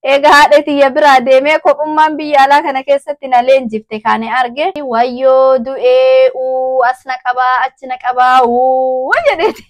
Egaa haadha tiyya biraa deemee kophummaan biyya alaa kana keessatti na leenjifte kaane arge. Wayyoo du'ee uu as na qabaa achi na qabaa uu jedheeti.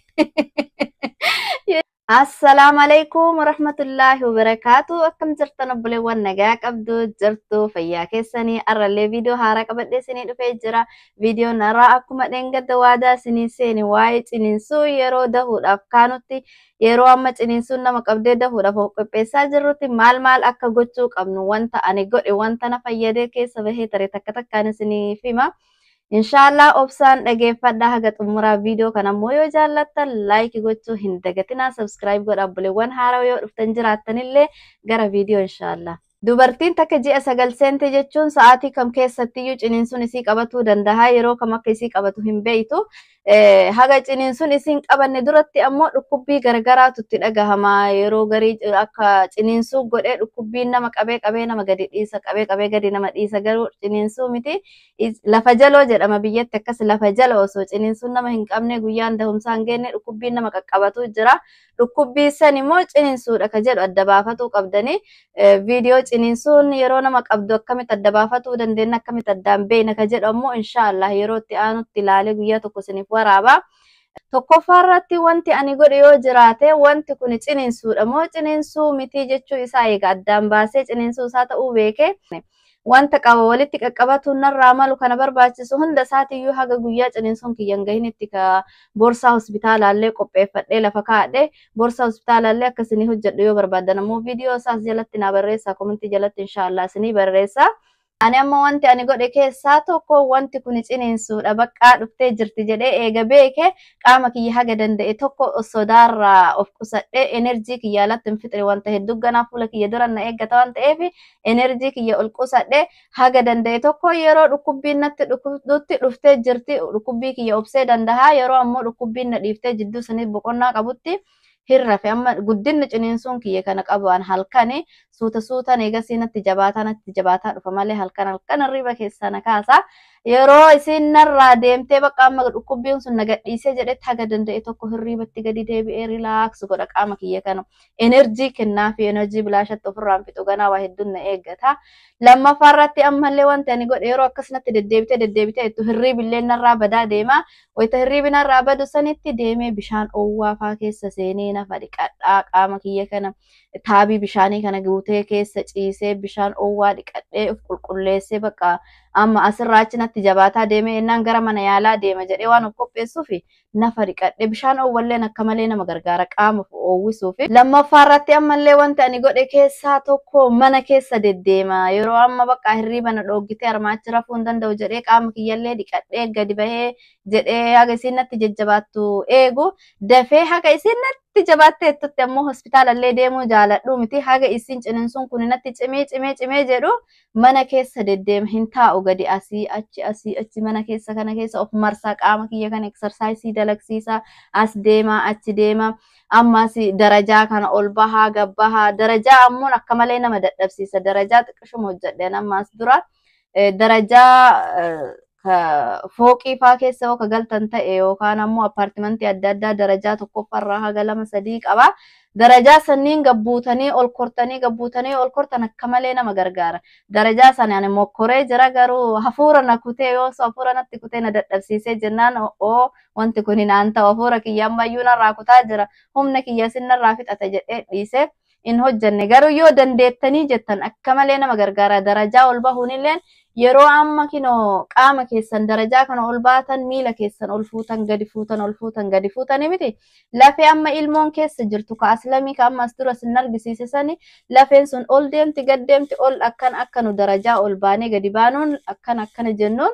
Assalaamu alaikum warahmatullaahi wabarakaatu. Akkam jirtan obboleewwan, nagaa qabdu jirtu, fayyaa keessanii? Arrallee viidiyoo haaraa qabadhee isinii dhufee jira. Viidiyoon har'aa akkuma dheengadda waadaa isinii seeni waa'ee ciniinsuu yeroo dahuudhaaf kaanutti, yeroo amma ciniinsuun nama qabdee dahuudhaaf of qopheessaa jirrutti maal maal akka gochuu qabnu, wanta ani godhe, wanta na fayyadee keessa bahee tare takka takkaan isiniif hima. Inshaallah obsaan dhageeffadhaa haga xumuraa. Viidiyoo kana ammoo yoo jaallattan like gochuu hin dagatinaa, subscribe godha obboleewwan haaraa yoo dhuftan jiraattanillee. Gara viidiyoo inshaallah. Dubartiin takka ji'a 9 seente jechuun sa'aatii kam keessattiyyuu ciniinsuun isii qabatuu danda'a. Yeroo kam akka isii qabatu hin beeytu. Haga ciniinsuun isiin qabanne duratti ammoo dhukkubbii garagaraatu itti dhagahama. Yeroo garii akka ciniinsuu godhee dhukkubbiin nama qabee qabee nama gadi dhiisa, qabee qabee gadi nama dhiisa, garuu ciniinsuu miti. Lafa jaloo jedhama biyyatti, akkas lafa jala osoo ciniinsuun nama hin qabne, guyyaan dahumsaa hin geenye dhukkubbiin nama qaqqabatu jira. Dhukkubbii san immoo ciniinsuudha ka jedhu adda baafatuu qabdanii. Viidiyoo ciniinsuun yeroo nama qabdu akkamitti adda baafatuu dandeenya, akkamitti addaan beekna ka jedhu ammoo inshaallah yeroo itti aanutti ilaalee guyyaa tokko isiniif waraaba. Tokkoffaa irratti wanti ani godhe yoo jiraate, wanti kun ciniinsuudha moo ciniinsuu miti jechuu isaa eega addaan baasee ciniinsuu isaa ta'uu beeke, wanta qaba walitti qaqqabatuun narraa malu kana barbaachisu hunda isaatiiyyuu haga guyyaa ciniinsuun kiyya hin gahinitti ka boorsaa hospitaalaallee qopheeffadhee lafa kaa'adhe. Boorsaa hospitaalaallee akka isinii hojjedhu yoo barbaaddan ammoo viidiyoo isaas jalatti naa barreessa, komentii jalatti inshaallah isinii barreessa. Ani amma wanti ani godhe keessaa tokko, wanti kun ciniinsuudha baqqaa dhuftee jirti jedhee eega beeke, qaama kiyya haga danda'e tokko sodaarraa of qusadhee energy kiyya alatti hin fixne. Wanta hedduu ganaa fuula kiyya dura na eeggata waan ta'eef energy kiyya ol qusadhee haga danda'e tokko yeroo dhukkubbiin natti dhutti dhuftee jirti dhukkubbii kiyya obsee danda'a. Yeroo ammoo dhukkubbiin na dhiiftee jidduu sanii boqonnaa qabutti hirrafe. Amma guddinni ciniinsuun kiyya kana qabu an halkani suuta suutaan eegasii natti jabaataa natti jabaataa dhufa malee halkan halkan hirriba keessaa na kaasa. Yeroo isiin narraa deemtee bakka amma dhukkubbiin sun na gadhiisee jedhetti haga danda'e tokko hirribatti gadi deebi'ee relax godha qaama kiyya kana. Energy kennaa fi energy bilaashatti ofirraan fixu, ganaa waa hedduun na eeggata. Lammaffaa irratti ammallee wanti ani godhe, yeroo akkasumatti deddeebitee deddeebitee ittu hirriibillee narraa badaa deema. Wayita hirriibi narraa badu sanitti deemee bishaan oowwaa faa keessa seenee nafa dhiqadhaa. Qaama kiyya kana taabii bishaanii kana guutee keessa ciisee bishaan oowwaa dhiqadhee of qulqulleessee, bakka amma asirraa achi natti jabaataa deemee innaan gara mana yaalaa deema jedhee waan of qopheessuuf nafa dhiqadhee bishaan oowwalleen akka malee nama gargaara qaama oowwisuuf. Lammaffaa irratti ammallee wanti ani godhe keessaa tokko mana keessa deddeema. Yeroo amma bakka hirriiba na dhoogitee armaachi rafuu hin danda'u jedhee qaama kiyyallee dhiqadhee gadi bahee jedhee haga isiin natti jajjabaattu eegu, dafee haga isiin natti jabaatteettutti ammoo hospitaalallee deemuu jaaladhu miti. Haga isiin ciniinsuun kun natti cimee cimee cimee jedhu mana keessa deddeema, hin taa'u. Gadi asii achi asii achi mana keessa kana keessa of marsaa, qaama kiyya kana exercise dalagsiisaa, as deemaa achi deema. Ammas darajaa kana ol bahaa gabbahaa, darajaa ammoo akka malee nama dadhabsiisa. Darajaa xiqqishuma hojjedheen ammas dura darajaa fooqii faa keessa yoo ka galtan ta'e yookaan ammoo apartmentii adda addaa darajaa tokkoffaarraa haga lama sadii qaba. Darajaa sanniin gabbuutanii ol kortanii gabbuutanii ol kortan akka malee nama gargaara. Darajaa sana ani mokkoree jira, garuu hafuura na kutee, yoo hafuura natti kutee na dadhabsiisee jennaan, oo wanti kun naan ta'u, hafuura kiyya ammayyuu narraa kutaa jira, humna kiyya sin narraa fixata jedhee dhiisee hin hojjenne. Garuu yoo dandeettanii jettan akka malee nama gargaara. Darajaa ol bahuunilleen yeroo amma kinoo qaama keessan darajaa kana ol baatan, miila keessan ol fuutan gadi fuutan ol fuutan gadi fuutanii miti, lafee amma ilmoon keessa jirtu ka aslamii ka amma as dura sin argisiise sani, lafeen sun ol deemti gad deemti ol akkan akkanu darajaa ol baanee gadi baanuun akkan akkana jennuun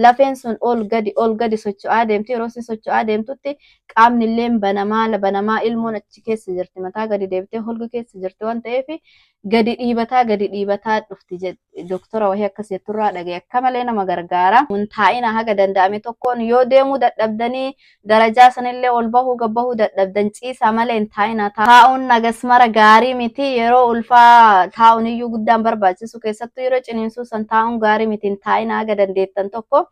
lafeen sun ol gadi ol gadi socho'aa deemti. Yeroo isin socho'aa deemtutti qaamni illee banamaa banamaa, ilmoon achi keessa jirti, mataa gadi deebitee holga keessa jirti waan ta'eef gadi dhiibataa gadi dhiibataa dhufti. Doktora wahii akkas jetturraa dhagaye, akka malee nama gargaara. Taa'ina haga danda'ame tokkoon yoo deemuu dadhabdanii, darajaa sanillee ol bahuu gabbahuu dadhabdan, ciisaa malee hin taa'ina. Taa'uun nagas mara gaarii miti. Yeroo ulfaa taa'uun iyyuu guddaan barbaachisu, keessattuu yeroo ciniinsuu san taa'uun gaarii miti. Hin taa'ina haga dandeettan tokko.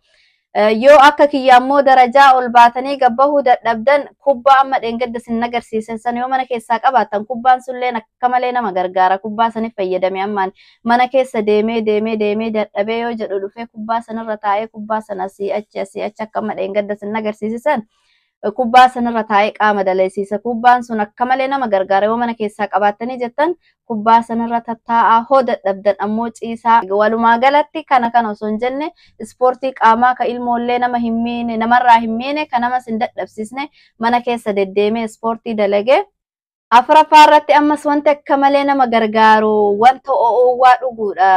Yoo akka kiyya ammoo darajaa ol baatanii gabbahuu dadhabdan, kubbaa amma dheengadda sin agarsiisan san yoo mana keessaa qabaattan, kubbaan sunillee akka malee nama gargaara. Kubbaa saniif fayyadame ammaan mana keessa deemee deemee deemee dadhabee yoo jedhu dhufee kubbaa sanarra taa'ee kubbaa sana asii achi asii achi akka amma dheengadda sin agarsiisan kubbaa sanarra taa'ee qaama daleessiisa. Kubbaan sun akka malee nama gargaara. Yoo mana keessaa qabaattanii jettan, kubbaa sanarra tattaa'aa. Hoo dadhabdan ammoo ciisaa. Walumaa galatti kana kana osoo hin jenne, ispoortii qaamaa ka ilmoollee nama hin miine, namarraa hin miine, ka namas hin dadhabsiisne mana keessa deddeemee ispoortii dalagee. Afuraffaa irratti ammas wanti akka malee nama gargaaru wanta oowwaa dhuguudha.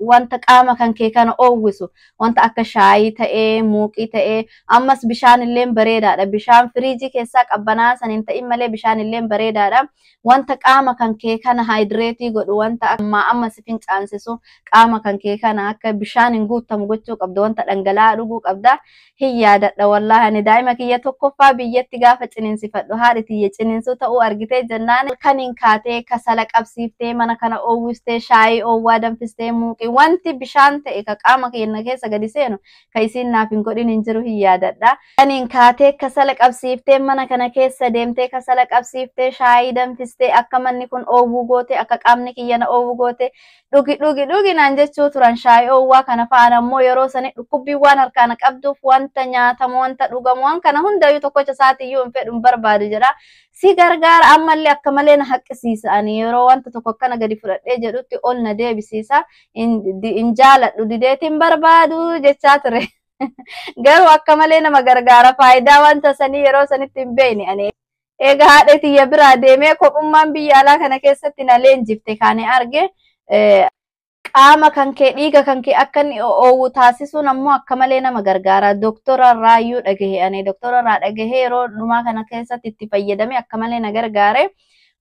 Wanta qaama kan kee kana oowwisu, wanta akka shaayii ta'ee, muuqii ta'ee, ammas bishaan illee bareedaadha. Bishaan firiijii keessaa qabbanaa san hin ta'in malee bishaan illee bareedaadha. Wanta qaama kan kee kana hydrate godhu, wanta ammaa amma si fincaansisu, qaama kan kee kana akka bishaan hin guutamu gochuu qabda. Wanta dhangala'aa dhuguu qabda. Hin yaadadha, wallaahi, ani daa'ima kiyya tokkoffaa biyyatti gaafa ciniinsifadhu, haadhi tiyya ciniinsuu ta'uu argitee jennaan kan hin kaatee kasala qabsiiftee, mana kana oowwistee, shaayii oowwaa danfistee, muuqii, wanti bishaan ta'e ka qaama keenya keessa gadi seenu ka isiin naaf hin godhin hin jiru, hin yaadadha. Kaniin kaatee kasala qabsiiftee, mana kana keessa deemtee kasala qabsiiftee, shaayii danfistee, akka manni kun oowwuu goote, akka qaamni kiyya na oowwuu goote, dhugi dhugi dhugi naan jechuu turan shaayii oowwaa kana fa'aan. Ammoo yeroo sani dhukkubbii waan harkaan qabduuf wanta nyaatamu, wanta dhugamu, waan kana hundayyuu tokkocha isaatiiyyuu hin fedhu, hin barbaadu jedha. Si gargaara, ammallee akka malee na haqqisiisa. Ani yeroo wanta tokko akkana gadi fudhadhee jedhutti ol na deebisiisa. Hin jaaladhu, dideetiin barbaadu jechaa ture. Garuu akka malee nama gargaara. Faayidaa wanta sanii yeroo sanitti hin beekne ani. Egaa haadha tiyya biraa deemee kophummaan biyya alaa kana keessatti na leenjifte kaane arge. Qaama kan kee, dhiiga kan kee akka inni oowwu taasisuun ammoo akka malee nama gargaara. Doktora irraayyuu dhagahe, ani doktora irraa dhagahee yeroo dhumaa kana keessatti itti fayyadame, akka malee na gargaare.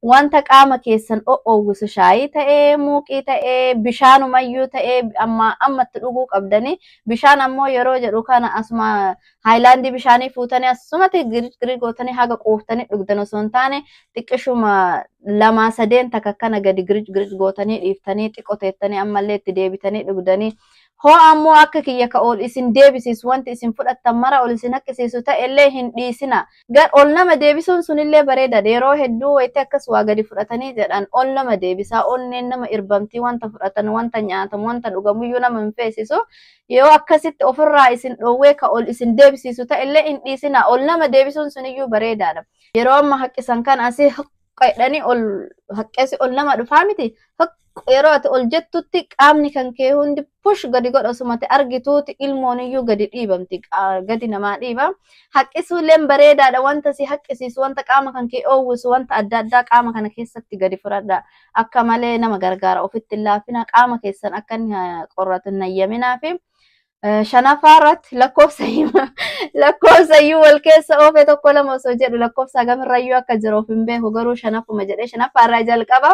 Wanta qaama keessan oowwisu, shaayii ta'ee, muuqii ta'ee, bishaanumayyuu ta'ee, amma ammatti dhuguu qabdanii. Bishaan ammoo yeroo jedhu kana asuma haayilaandii bishaanii fuutanii asumatti girgiri gootanii haga quuftanii dhugdan osoo hin taane, xiqqishuma lamaa sadeen takka akkana gadi girij gootanii dhiiftanii, xiqqoteettanii ammallee itti deebitanii dhugdanii. Hoo ammoo akka kiyya ka ol isin deebisiisu, wanti isin fudhattan mara ol isin haqqisiisu ta'ellee hin dhiisina. Gar ol nama deebisuun sunillee bareedaadha. Yeroo hedduu wayitii akkas waa gadi fudhatanii jedhan ol nama deebisaa. Onneen nama irbamtii, wanta fudhatan, wanta nyaatamu, wanta dhugamuyyuu nama hin feesisu. Yoo akkasitti ofirraa isin dhoowwee ka ol isin deebisiisu ta'ellee hin dhiisina. Ol nama deebisuun suniyyuu bareedaadha. Yeroo amma haqqisan kan asii haqqedhanii ol haqqeessi ol nama dhufaa miti. Yeroo ati ol jettutti qaamni kan kee hundi push gadi godha, osumatti argituuti ilmoon iyyuu gadi dhiibamti, gadi namaa dhiiba. Haqqisuulleen bareedaadha. Wanta si haqqisiisu, wanta qaama kan kee oowwisu, wanta adda addaa qaama kana keessatti gadi fudhadha. Akka malee nama gargaara. Ofitti hin laafina, qaama keessan akka inni qorratu hin hayyaminaa. Fi shanaffaa irratti, lakkoofsa iyyuu wal keessa oofe, tokko lama osoo jedhu lakkoofsa gamirrayyuu akka jiru of hin beeku, garuu shanaffuma jedhee shanaffaa irraa jalqaba.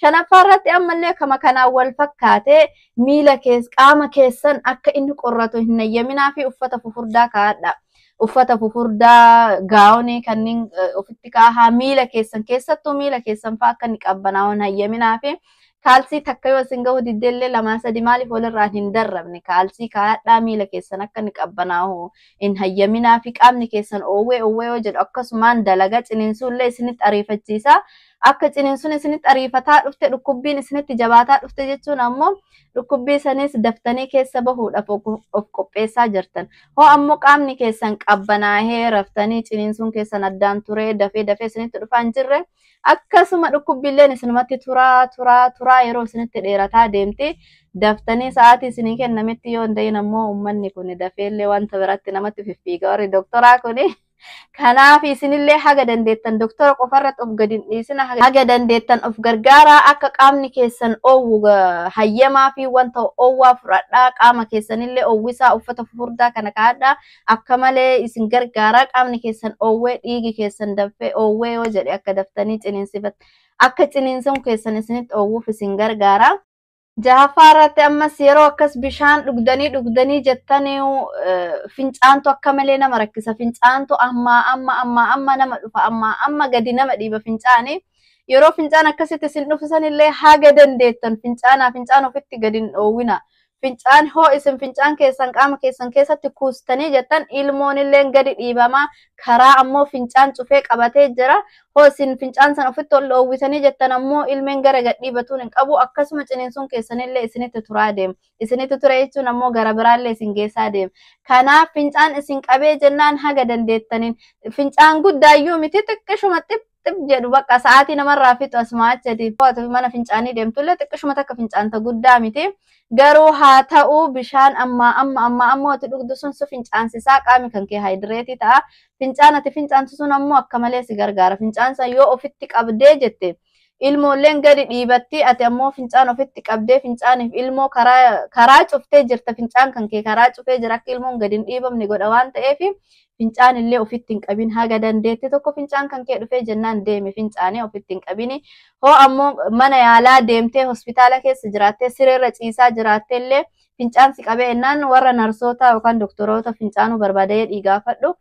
Shanaffaa irratti ammallee kama kanaan wal fakkaatee, miila keessa, qaama keessan akka inni qorratu hin hayyaminaa fi uffata fufurdaa kaa'adha. Uffata fufurdaa, gaawonii kanneen ofitti kaahaa. Miila keessan keessattuu, miila keessan fa'aa akka inni qabbanaa'u hin hayyaminaa fi kaalsii takka yoo isin gahu diddeellee lamaa sadi maaliif walirraa hin darrabne kaalsii kaa'adhaa. Miila keessan akka inni qabbanaa'u hin hayyaminaa fi qaamni keessan oowwee oowwee yoo jedhu akkasumaan dalaga ciniinsuullee isinitti ariifachiisa. Akka ciniinsuun isinitti ariifataa dhufte, dhukkubbiin isinitti jabaataa dhufte jechuun ammoo dhukkubbii sanis daftanii keessa bahuudhaaf of qopheessaa jirtan. Hoo ammoo qaamni keessan qabbanaahee raftanii, ciniinsuun keessan addaan turee, dafee dafee isinitti dhufaa hin jirre, akkasuma dhukkubbiilleen isinumatti turaa turaa turaa yeroo isinitti dheerataa deemti. Daftanii sa'aatii isinii kennametti yoo hin ta'in ammoo uummanni kun dafeellee wanta biratti namatti fiffiiga, warri doktoraa kuni. Kanaaf isinillee haga dandeettan doktora qofarratti of gadi hin dhiisina. Haga dandeettan of gargaaraa. Akka qaamni keessan oowwu hayyamaa fi wanta oowwaa fudhadhaa, qaama keessanillee oowwisaa, uffata fufurdaa kana kaa'adhaa. Akka malee isin gargaaraa. Qaamni keessan oowwee, dhiigi keessan danfee oowwee yoo jedhe, akka daftanii ciniinsifat akka ciniinsuun keessan isinitti oowwuuf isin gargaara. Jahaffaa irratti ammas yeroo akkas bishaan dhugdanii dhugdanii jettanii fincaantu akka malee nama rakkisa. Fincaantu ammaa amma ammaa amma nama dhufa, ammaa amma gadi nama dhiiba fincaanii. Yeroo fincaan akkasitti isin dhufisan illee haga dandeettan fincaanaa fincaan ofitti gadi hin dhoowwina. Fincaan hoo isin fincaan keessan qaama keessan keessatti kuustanii jettan ilmoon illee gadi dhiibamaa, karaa ammoo fincaan cufee qabatee jira. Hoo isin fincaan sana ofitti ol dhoowwitanii jettan ammoo ilmeen gara gad dhiibatuun hin qabu. Akkasuma ciniinsuun keessanillee isinitti turaa deema. Isinitti ture jechuun ammoo gara biraallee isin geessaa deema. Kanaaf fincaan isin qabee jennaan haga dandeettaniin fincaan guddaayyuu miti, xiqqishuma xip xip jedhu bakka sa'aatii namarraa fixu asuma achati. Mana fincaanii deemtullee xiqqishuma takka fincaanta, guddaa miti. Garuu haa ta'u, bishaan ammaa amma ammaa ammoo ati dhugdu sun si fincaansisaa, qaami kan kee hydrate ta'a. Fincaan ati fincaantu sun ammoo akka malee si gargaara. Fincaan san yoo ofitti qabdee jette ilmoolleen gadi dhiibatti, ati ammoo fincaan ofitti qabdee fincaaniif ilmoo karaa cuftee jirta. Fincaan kan kee karaa cufee jira, akka ilmoon gadi hin dhiibamne godha waan ta'eef fincaan illee ofitti hin qabin. Haga dandeette tokko fincaan kan kee dhufee jennaan deemi fincaanii, ofitti hin qabini. Hoo ammoo mana yaalaa deemtee hospitaala keessa jiraattee sireerra ciisaa jiraattee illee fincaan si qabee ennaan warra narsoota yookaan doktoroota fincaanuu barbaadee dhiigaafadhu.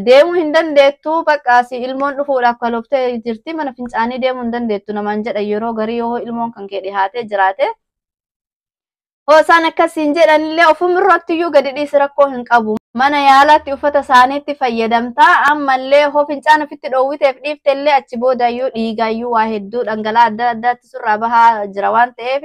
Deemuu hin dandeettu, bakka asii ilmoon dhufuudhaaf kalooftee jirti, mana fincaanii deemuu hin dandeettu namaan jedha yeroo garii yoo ilmoon kan kee dhihaatee jiraate. Hoo isaan akkasiin jedhanillee ofumirratti iyyuu gadi dhiisi, rakkoo hin qabu. Mana yaalaatti uffata isaaniitti fayyadamtaa, ammallee hoo fincaan ofitti dhoowwiteef dhiiftellee achi boodayyuu dhiigaayyuu waa hedduu dhangala'aa adda addaatti surraa bahaa jira waan ta'eef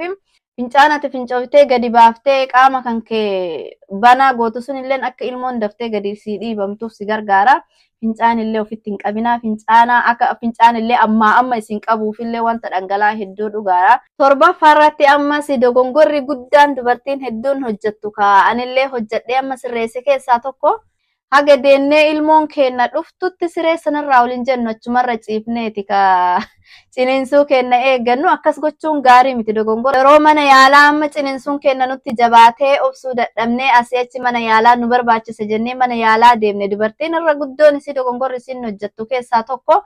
fincaan ati fincooftee gadi baaftee qaama kan kee banaa gootu sunilleen akka ilmoon daftee gadi sii dhiibamtuuf si gargaara. Fincaan illee ofitti hin qabinaa. Fincaanaa akka fincaan illee ammaa amma isin qabuufillee wanta dhangala'aa hedduu dhugaara. Torbaffaa irratti ammas dogongorri guddaan dubartiin hedduun hojjettu anillee hojjedhee amma sirreesse keessaa tokko, haga deennee ilmoon keenna dhuftutti siree sanarraa waliin jennu, achumarra ciifneeti ka ciniinsuu keenna eeggannu. Akkas gochuun gaarii miti, dogongora. Yeroo mana yaalaa amma ciniinsuun keenna nutti jabaatee obsuu dadhabnee asii achi mana yaalaa nu barbaachisa jennee mana yaalaa deemne, dubartiin irra guddoon isii dogongorri isiin hojjettu keessaa tokko,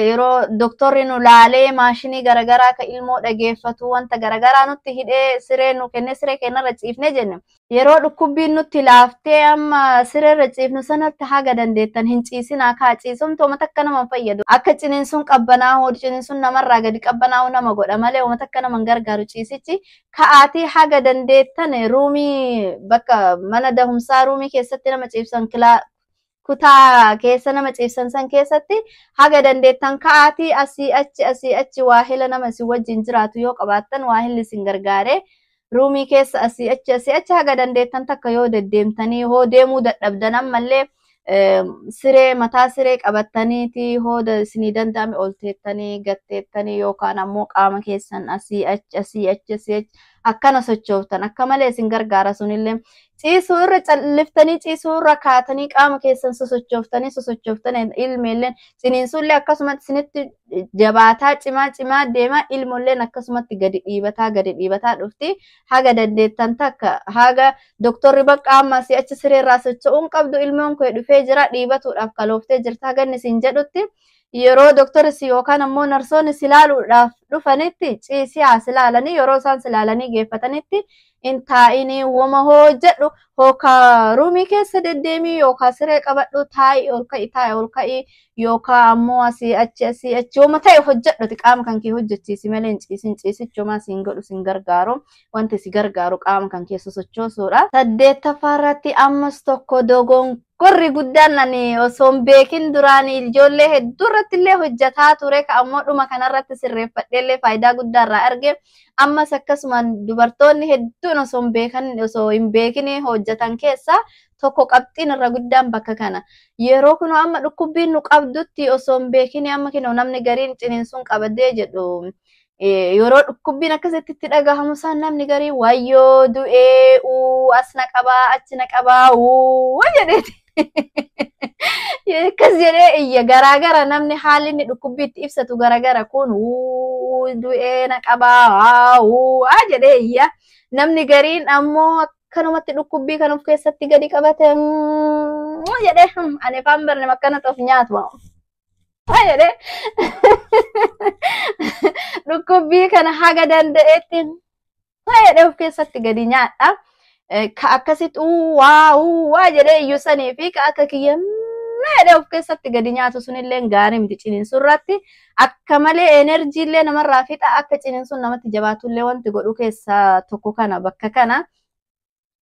yeroo doktorri nu laalee maashinii garaagaraa ka ilmoo dhageeffatu wanta garaagaraa nutti hidhee siree nu kennee siree keenyarra ciifne jenne, yeroo dhukkubbiin nutti laaftee amma sireerra ciifnu sanatti haga dandeettan hin ciisinaa. Kaa ciisumtu uummata akka nama fayyadu, akka ciniinsuun qabbanaa'u, ciniinsuun namarraa gadi qabbanaa'u nama godha malee uummata akka nama hin gargaaru ciisichi. Ka'aatii haga dandeettan roomii bakka mana dahumsaa roomii keessatti nama ciibsan, kilaa kutaa keessa nama ciibsan san keessatti haga dandeettan ka'aatii asii achi asii achi, waahila nama isin wajjin jiraatu yoo qabaattan waahilli isin gargaare roomii keessa asii achi asii achi haga dandeettan takka yoo deddeemtanii, hoo deemuu dadhabdan ammallee siree mataa siree qabattaniiti hoo isinii danda'ame ol teettanii gatteettanii yookaan ammoo qaama keessan asii achi asii achi asii achi akkana sochooftan akka malee isin gargaara sunillee. Ciisuu irra, calliftanii ciisuu irra, kaatanii qaama keessan sosochooftanii sosochooftanii ilmeelleen ciniinsuullee akkasumatti isinitti jabaataa cimaa cimaa deema, ilmoolleen akkasumatti gadi dhiibataa gadi dhiibataa dhufti. Haga dandeettan takka haga doktorri bakka amma asii achi sireerraa socho'uun qabdu, ilmoon kee dhufee jira, dhiibatuudhaaf kalooftee jirta haganni isin jedhutti, yeroo doktorri si yookaan ammoo narsoonni si ilaaluudhaaf dhufanitti ciisii haa si ilaalanii. Yeroo isaan si ilaalanii geeffatanitti hin taa'inii, wama hoo jedhu hookaa roomii keessa deddeemii yookaan siree qabadhu taa'i, ol ka'i, taa'i, ol ka'i, yookaan ammoo asii achi asii achi wama ta'e hojjedhuti qaama kan kee hojjechiisi malee hin ciisin. Ciisichi homaa siin godhu, siin gargaaru. Wanti si gargaaru qaama kan kee sosochoosuudha. Saddeettaffaa irratti ammas tokko dogongorri guddaan ani osoo hin beekin duraan ijoollee hedduu irratti illee hojjetaa ture, ka ammoo dhuma kanarratti sirreeffadhee faayidaa guddaa irraa arge, ammas akkasuma dubartoonni hedduun osoo hin beekin hojjetan keessaa tokko, qabxiin irra guddaan bakka kana. Yeroo kun amma dhukkubbiin nu qabdutti osoo hin beekin, amma kinoo namni gariin ciniinsuun qabadee jedhu, yeroo dhukkubbiin akkasitti itti dhagahamu isaan namni gariin "Wayyoo, du'ee, uu, as na qabaa, achi na qabaa, uu" jedheeti. Akkas jedhee iyya. Garaagara namni haalli inni dhukkubbii itti ibsatu garaagara. Kun "Uu, du'ee, na qabaa, uu" jedhee iyya. Namni gariin ammoo akkanumatti dhukkubbii kan of keessatti gadi qabate jedhee, ani afaan barne akkanatti of nyaatu jedhee dhukkubbii kana haga danda'etti jedhee of keessatti gadi nyaadha. Ka akkasitti "Waa, waa" jedhee iyyuu sanii fi ka akka kiyya jedhee of keessatti gadi nyaatu sunillee gaarii miti. Ciniinsuu irratti akka malee energy illee namarraa fixa, akka ciniinsuun namatti jabaatullee wanti godhu keessaa tokko kana bakka kana.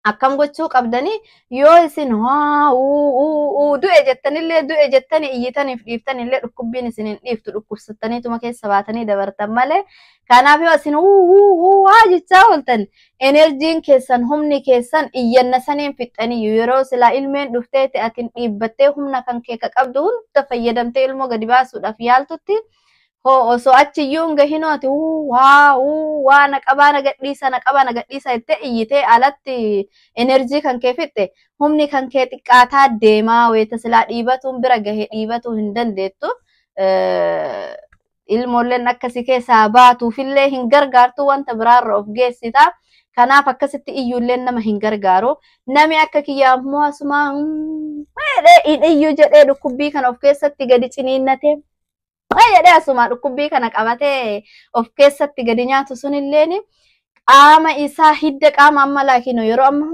Akkam gochuu qabdanii yoo isin haa uu du'e jettanillee du'e jettanii iyyitaniif dhiiftanillee dhukkubbiin isin hin dhiiftu, dhukkubsattaniituma keessa baatanii dabartan malee. Kanaaf yoo isin uu haa jechaa ooltan, enerjiin keessan, humni keessan iyyanna saniin fixxanii, yeroo silaa ilmeen dhuftee atin dhiibbattee humna kan kee qabdu hunda fayyadamtee ilmoo gadi baasuudhaaf yaaltutti, hoo osoo achiyyuu hin gahinoo ati waa waa na qabaa, na gadhiisa, na qabaa, na gadhiisa jettee iyyitee alatti enerjii kan kee fixxe, humni kan kee xiqqaataa deemaa, weeta silaa dhiibatuun bira gahe dhiibatuu hin dandeettu. Ilmoolleen akkasii keessaa baatuufillee hin gargaartu, wanta biraarra of geessita. Kanaaf akkasitti iyyuulleen nama hin gargaaru. Nami akka kiyyaa ammoo asuma iyyuu jedhee dhukkubbii kana of keessatti gadi ciniinnatee jedhee asuma dhukkubbii kana qabatee of keessatti gadi nyaatu sunilleen qaama isaa hidda qaama amma laakiin yeroo amma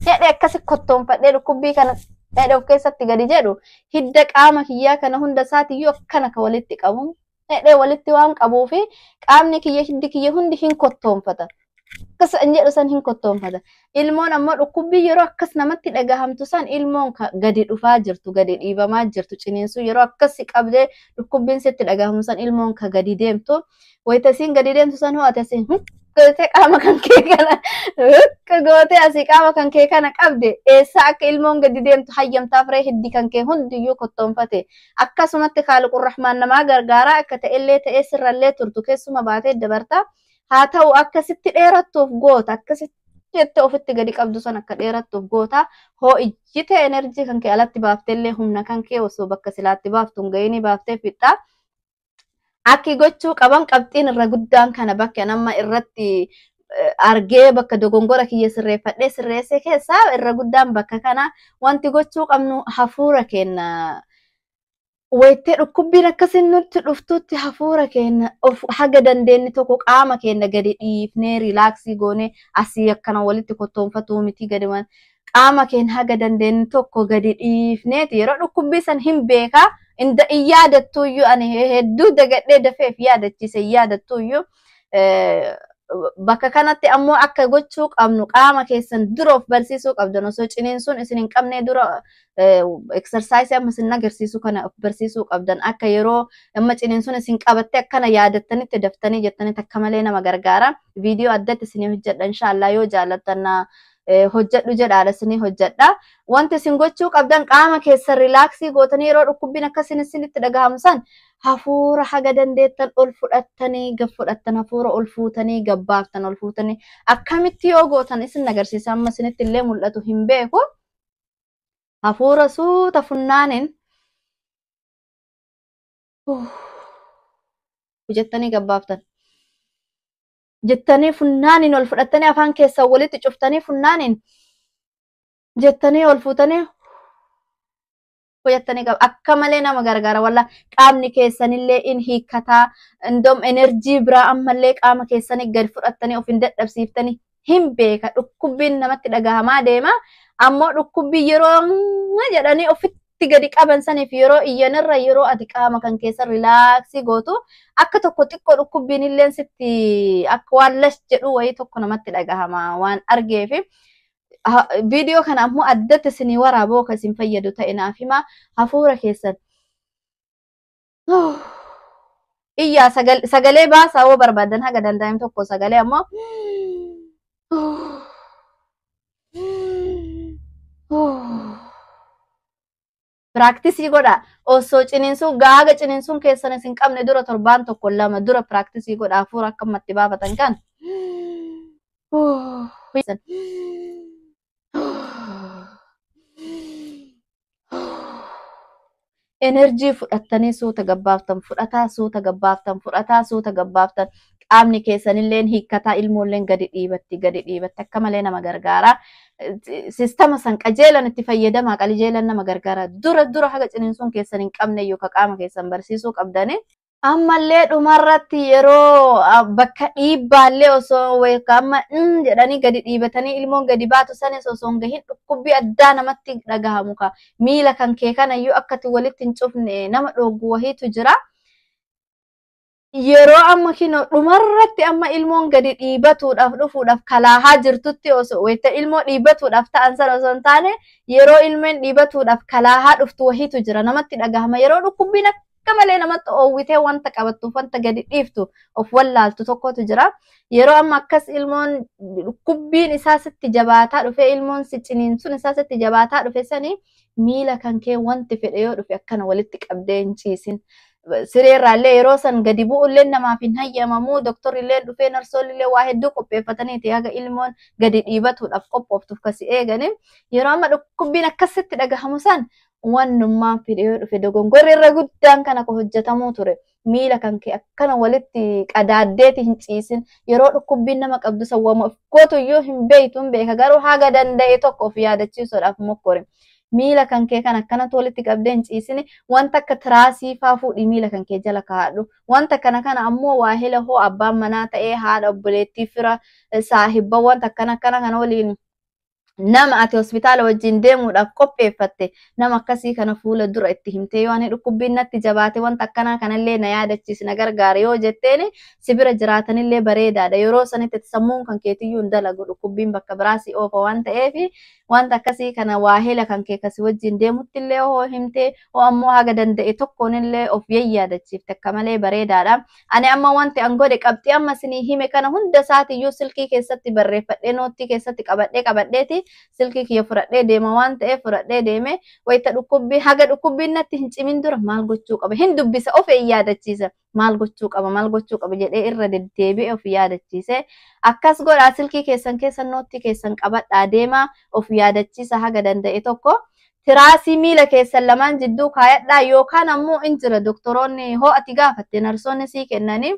jedhee akkasi kottoonfadhee dhukkubbii kana jedhee of keessatti gadi jedhu, hidda qaama kiyyaa kana hunda isaatiyyuu akkana ka walitti qabu jedhee walitti waan qabuufi qaamni kiyya, hiddi kiyya hundi hin kottoonfata. Akkas hin jedhu san hin kottoonfata. Ilmoon ammoo dhukkubbii yeroo akkas namatti dhagahamtu san ilmoon gadi dhufaa jirtu, gadi dhiibamaa jirtu, ciniinsuu yeroo akkas qabdee dhukkubbiin sitti dhagahamu san ilmoon ka gadi deemtu. Wayita isiin gadi deemtu san hoo ati asiin gootee qaama kan kee kana gootee asii qaama kan kee kana qabde, eessa akka ilmoon gadi deemtu hayyamtaaf ree? Hiddi kan kee hundiyyuu kottoonfate. Akkasumatti Khaaliqur Rahmaan namaa gargaaraa, akka ta'ellee ta'ee sirrallee turtu keessuma baatee dabarta. Haa ta'u, akkasitti dheerattuuf goota, akkasitti jettee ofitti gadi qabdu san akka dheerattuuf goota. Hoo ijjite enerjii kan kee alatti baaftellee humna kan kee osoo bakka silaatti baaftu hin gahini baaftee fixxa. Akki gochuu qaban qabxiin irra guddaan kana, bakka nama irratti argee bakka dogongora kiyya sirreeffadhee sirreesse keessaa irra guddaan bakka kana. Wanti gochuu qabnu, hafuura keenya wayitee dhukkubbiin akkasiin nutti dhuftutti, hafuura keenya of haga dandeenye tokko qaama keenya gadi dhiifnee relax goonee, asii akkana walitti kottoonfatuu miti, gadi waan qaama keenya haga dandeenye tokko gadi dhiifneeti yeroo dhukkubbii san hin beekaa hin yaadattuyyuu, ani hedduu dagadhee dafeef yaadachiise hin yaadattuyyuu. Bakka kanatti ammoo akka gochuu qabnu, qaama keessan dura of barsiisuu qabdan. Osoo ciniinsuun isin hin qabne dura exercise amma isin agarsiisu kana of barsiisuu qabdan. Akka yeroo amma ciniinsuun isin qabatte akkana yaadattanitti daftanii jettanitti akka malee nama gargaara. Viidiyoo addatti isinii hojjedha inshaallah, yoo jaallattan hojjedhu jedhaadha, isinii hojjedha. Wanti isin gochuu qabdan, qaama keessan relax gootanii yeroo dhukkubbiin akkasin isinitti dhagahamu san hafuura haga dandeettan ol fudhattanii gad fudhattan, hafuura ol fuutanii gad baaftan, ol fuutanii akkamitti yoo gootan isin agarsiisa, amma isinitti illee mul'atu hin beeku. Hafuura suuta funnaaniin jettanii gad baaftan. Jettanii funnaaniin ol fudhattanii, afaan keessan walitti cuftanii funnaaniin jettanii ol fuutanii jettanii qaba. Akka malee nama gargaara walla, qaamni keessanillee in hiikkataa, indoom enerjii biraa ammallee qaama keessanii gadi fudhattanii of hin dadhabsiiftanii hin beeka, dhukkubbiin namatti dhagahamaa deema. Ammoo dhukkubbii yeroo jedhanii ofitti gadi qaban saniif yeroo iyyanirra, yeroo ati qaama kan keessa relax gootu akka tokko xiqqoo dhukkubbiin illee sitti akka waan lash jedhu wayii tokko namatti dhagahama waan argeefi. Viidiyoo kana ammoo addatti isinii waraaboo akka isin fayyadu ta'e naaf hima. Hafuura keessan iyyaa, sagalee baasaa yoo barbaadan, haga danda'ame tokko sagalee ammoo practice godha. Osoo ciniinsuu gaaga ciniinsuun keessan isin qabne dura torbaan tokko lama dura practice godha, hafuura akka ammatti baafatan kan. Enerjii fudhattanii suuta gabbaaftan, fudhataa suuta gabbaaftan, fudhataa suuta gabbaaftan, qaamni keessanilleen hiikkataa, ilmoolleen gadi dhiibatti, gadi dhiibatti, akka malee nama gargaara. Sistama san qajeelan itti fayyadamaa, qajeelan nama gargaara. Dura dura haga ciniinsuun keessan hin qabne yookaan qaama keessan barsiisuu qabdani. Ammallee dhumarratti yeroo bakka dhiibbaallee osoo amma jedhanii gadi dhiibatanii ilmoon gadi baatu sanis osoo hin gahin dhukkubbii addaa namatti dhagahamu ka miila kan kee kanayyuu akkati walitti hin cufne nama dhooggu wahiitu jira. Yeroo amma kinoo dhumarratti amma ilmoon gadi dhiibatuudhaaf dhufuudhaaf kalaahaa jirtutti osoo wayita ilmoo dhiibatuudhaaf ta'an sana osoo hin taane yeroo ilmeen dhiibatuudhaaf kalaahaa dhuftu wahiitu jira namatti dhagahama. Yeroo dhukkubbiin akka malee namatti oowwitee wanta qabattuuf wanta gadi dhiiftu of wallaaltu tokkotu jira. Yeroo amma akkas ilmoon dhukkubbiin isaa sitti jabaataa dhufe ilmoon si ciniinsuun isaa sitti jabaataa dhufe sanii miila kan kee wanti fedhe yoo dhufe akkana walitti qabdee hin ciisin. Sireerraallee yeroo san gadi bu'ullee namaaf hin hayyamamu. Doktorillee dhufee narsoolillee waa hedduu qopheeffataniiti haga ilmoon gadi dhiibatuudhaaf qophooftuuf kasi eegani. Yeroo amma dhukkubbiin akkasitti dhagahamu san wannummaan fedhe yoo dhufe dogongorri irra guddaan kana ka hojjetamuu ture. Miila kan kee akkana walitti qadaaddeeti hin ciisin. Yeroo dhukkubbiin nama qabdu san waama of gootuyyuu hin beeytu hin beeka garuu haga danda'e tokko of yaadachiisuudhaaf mokkore. Miila kan kee kan akkanatti walitti qabdee hin ciisini wanta akka tiraasii faa fuudhii miila kan kee jala kaa'adhu. Wanta kana kana ammoo waahila hoo abbaan manaa ta'ee haadha obboleettii fira saahibba wanta akkana akkana kana waliin nama ati hospitaala wajjin deemuudhaaf qopheeffatte nama akkasii kana fuula dura itti himtee yoo ani dhukkubbiin natti jabaate wanta akkanaa kanallee na yaadachiisi na gargaara yoo jetteeni si bira jiraatanillee bareedaadha. Yeroo sanitti sammuun kan keetiyyuu hin dalagu dhukkubbiin bakka biraa si oofa waan ta'eef wanta akkasii kana waahila kan kee kasi wajjin deemuttillee hoo himtee hoo ammoo haga danda'e tokkoonillee of yayyaadachiifte akka malee bareedaadha. Ani amma wanti an godhe qabxii amma isinii hime kana hunda isaatiyyuu silkii keessatti barreeffadhee noottii keessatti qabadhee qabadheeti silkii kiyya fudhadhee deema waan ta'eef fudhadhee deeme wayita dhukkubbii haga dhukkubbiin natti hin cimin dura maal gochuu qaba hin dubbisa of yaadachiisa maal gochuu qaba maal gochuu qaba jedhee irra deddeebi'ee of yaadachiise. Akkas godhaa silkii keessan keessa noottii keessan qabadhaa deemaa of yaadachiisa haga danda'e tokko. Tiraasii miila keessan lamaan jidduu kaayadhaa yookaan ammoo in jira doktoroonni hoo ati gaafatte narsoonni sii kennanii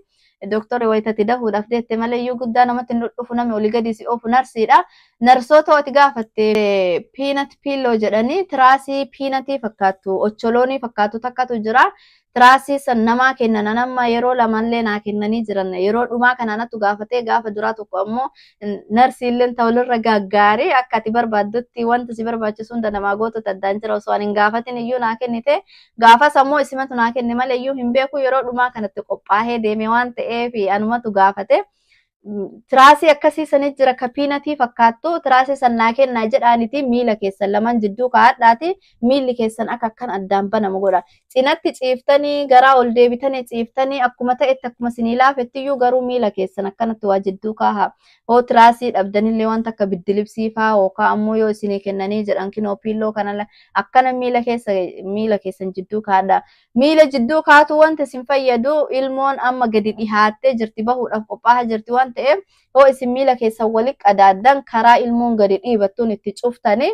doktorri wayitati dahuudhaaf deette malee iyyuu guddaa namatti hin dhudhufu namni olii gadi si oofu narsiidha. Narsoota ati gaafatte peanut pillow jedhanii tiraasii piinatii fakkaattu ocholoonii fakkaattu takkatu jira. Tiraasii san namaa kennan amma yeroo lamallee naa kennanii jiran yeroo dhumaa kana natu gaafatee gaafa duraa tokko ammoo narsiilleen ta'ulirra gaggaarii akka ati barbaaddutti wanta si barbaachisu hunda namaa gootota addaan jira osoo ani hin gaafatin iyyuu naa kennite gaafas ammoo isimatu naa kenne malee iyyuu hin beeku yeroo dhumaa kanatti qophaa'ee deeme waan ta'eef anumatu gaafate. Tiraasii akkasii sanit jira ka piinatii fakkaattu tiraasii san naa kennaa jedhaaniti miila keessan lamaan jidduu kaa'adhaati miilli keessan akka akkan addaan banamu godha. Cinatti ciiftanii garaa ol deebitanii ciiftanii akkuma ta'etti akkuma isinii laafettiyyuu garuu miila keessan akkanatti waa jidduu kaaha. Hoo tiraasii dhabdanillee wanta akka biddilibsii faa yookaan ammoo yoo isinii kennanii jedhan kinoo piilloo kana akkana miila keessan jidduu kaa'adha. Miila jidduu kaatu wanta isin fayyadu ilmoon amma gadi dhihaattee jirti bahuudhaaf qophaa'aa jirti waan ta'eef hoo isin miila keessan walitti qadaaddan karaa ilmoon gadi dhiibattuun itti cuftanii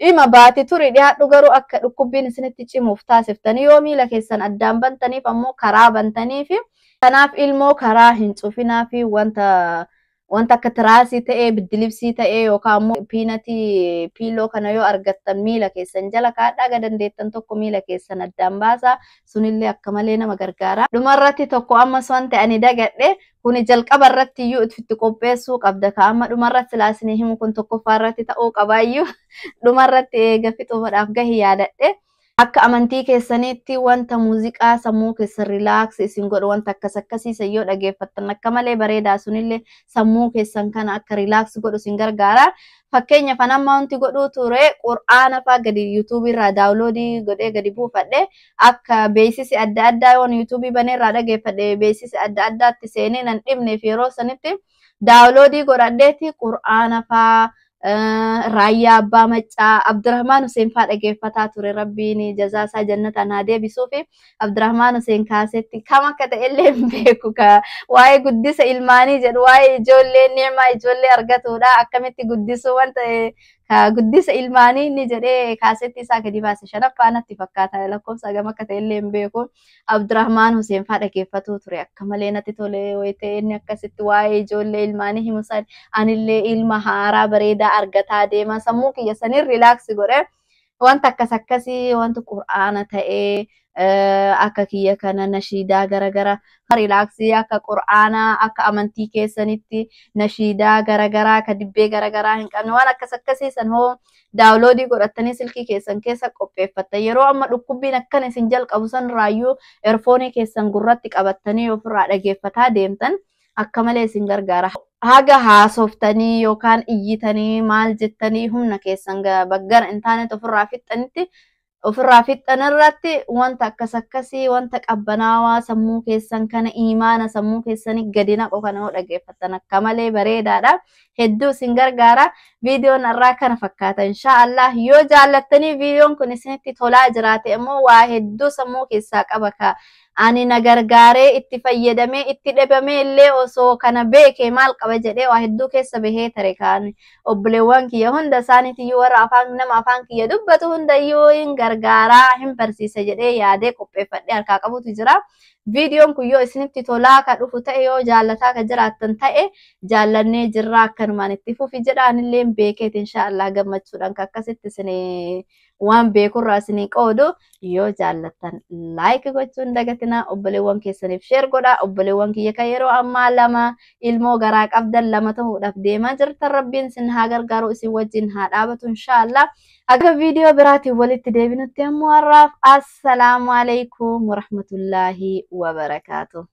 dhima baati turi dhiyaadhu garuu akka dhukkubbiin isinitti cimuuf taasiftanii yoo miila keessan addaan bantaniif ammoo karaa bantaniif kanaaf ilmoo karaa hin cufinaa fi wanta akka tiraasii ta'ee biddilibsii ta'ee yookaan ammoo piinatii piiloo kana yoo argattan miila keessan jala kaadhaa ga dandeettan tokko miila keessan addaan baasaa sunillee akka malee nama gargaara. Dhumarratti tokko ammas wanti ani dagadhe kuni jalqaba irratti iyyuu itti qopheessuu qabda ka amma dhumarratti silaa isinii himu kun tokkoffaa irratti ta'uu qabaayyuu dhumarratti eega fixuudhaaf gahi yaadadhe. Akka amantii keessaniitti wanta muuziqaa sammuu keessan rilaaks isin godhu wanta akkas akkasiisan yoo dhageeffattan akka malee bareedaa sunillee sammuu keessan kana akka rilaaks godhu isin gargaara. Fakkeenyaaf an amma wanti godhuu ture qur'aana faa gadi yuutuubii irraa daawuloodii godhee gadi buufadhe akka beeksisi adda addaa yoon yuutuubii banee irraa dhageeffadhe beeksisi adda addaatti seenee nan dhibneef yeroo sanitti daawuloodii godhadheeti qur'aana faa raayyaa abbaa maccaa Abdurrahmaan Hussein faa dhageeffataa ture rabbiin jazaa isaa jannataan haa deebisuu fi Abdurrahmaan Hussein kaasetti kam akka ta'ellee hin beeku ka waa'ee guddisa ilmaanii jedhu waa'ee ijoollee ni'maa ijoollee argatuudha akkamitti guddisuu wanta ka guddisa ilmaanii inni jedhee kaasetti isaa gadi baase shanaffaa natti fakkaata lakkoofsa gam akka ta'ellee hin beeku Abdurrahmaan Hussein faa dhageeffatuu ture akka malee natti tole wayitee inni akkasitti waa'ee ijoollee ilmaanii himu san anillee ilma haaraa bareedaa argataa deema sammuu kiyya saniin riilaaksi godhe. Wanta akkas akkasii, wanta qur'aana ta'ee, akka kiyya kana nashiidaa garagara relax akka qur'aanaa, akka amantii keessanitti nashiidaa garagaraa ka dibbee garagaraa hin qabne, waan akkas akkasii san hoo download godhattanii silkii keessan keessa qopheeffattan, yeroo amma dhukkubbiin akkana isin jalqabu san raayyuu earphone keessan gurratti qabattanii ofirraa dhageeffataa deemtan, akka malee isin gargaara. Haga haasoftanii yookaan iyyitanii maal jettanii humna keessan baggara hin taanetti ofirraa fixxanitti, ofirraa fixxan irratti wanta akkas akkasii, wanta qabbanaawaa sammuu keessan kana imaana sammuu keessanii gadi naqu kana yoo dhageeffattan akka malee bareedaadha. Hedduu isin gargaara. Viidiyoon irraa kana fakkaata. Inshaallah yoo jaallattanii viidiyoon kun isinitti tolaa jiraate immoo, waa hedduu sammuu keessaa qaba ka ani na gargaaree itti fayyadamee itti dhibamee illee, osoo kana beekee maal qaba jedhee waa hedduu keessa bahee tare. Kaan obboleewwan kiyya hunda isaaniitiyyuu, warra afaan nama afaan kiyya dubbatu hundayyuu hin gargaaraa, hin barsiisa jedhee yaadee qopheeffadhee harkaa qabutu jira. Viidiyoon kun yoo isinitti tolaa ka dhufu ta'e, yoo jaallataa ka jiraattan ta'e, jaallannee jirra, akkanumaan itti fufi jedhaanillee beekeet, inshaallah gammachuudhaan ka akkasitti isin waan beekurraa isinii qoodu. Yoo jaallattan like gochuun dagatina, obboleewwan keessaniif share godha. Obboleewwan kiyya kan yeroo ammaa lama ilmoo garaa qabdan, lama ta'uudhaaf deemaa jirtan, Rabbiin isin haa gargaaru, isin wajjin haa dhaabatu inshaallah. Akka viidiyoo biraatiin walitti deebinutti ammoo har'aaf assalaamu alaikum warahmatullaahi wabarakaatu.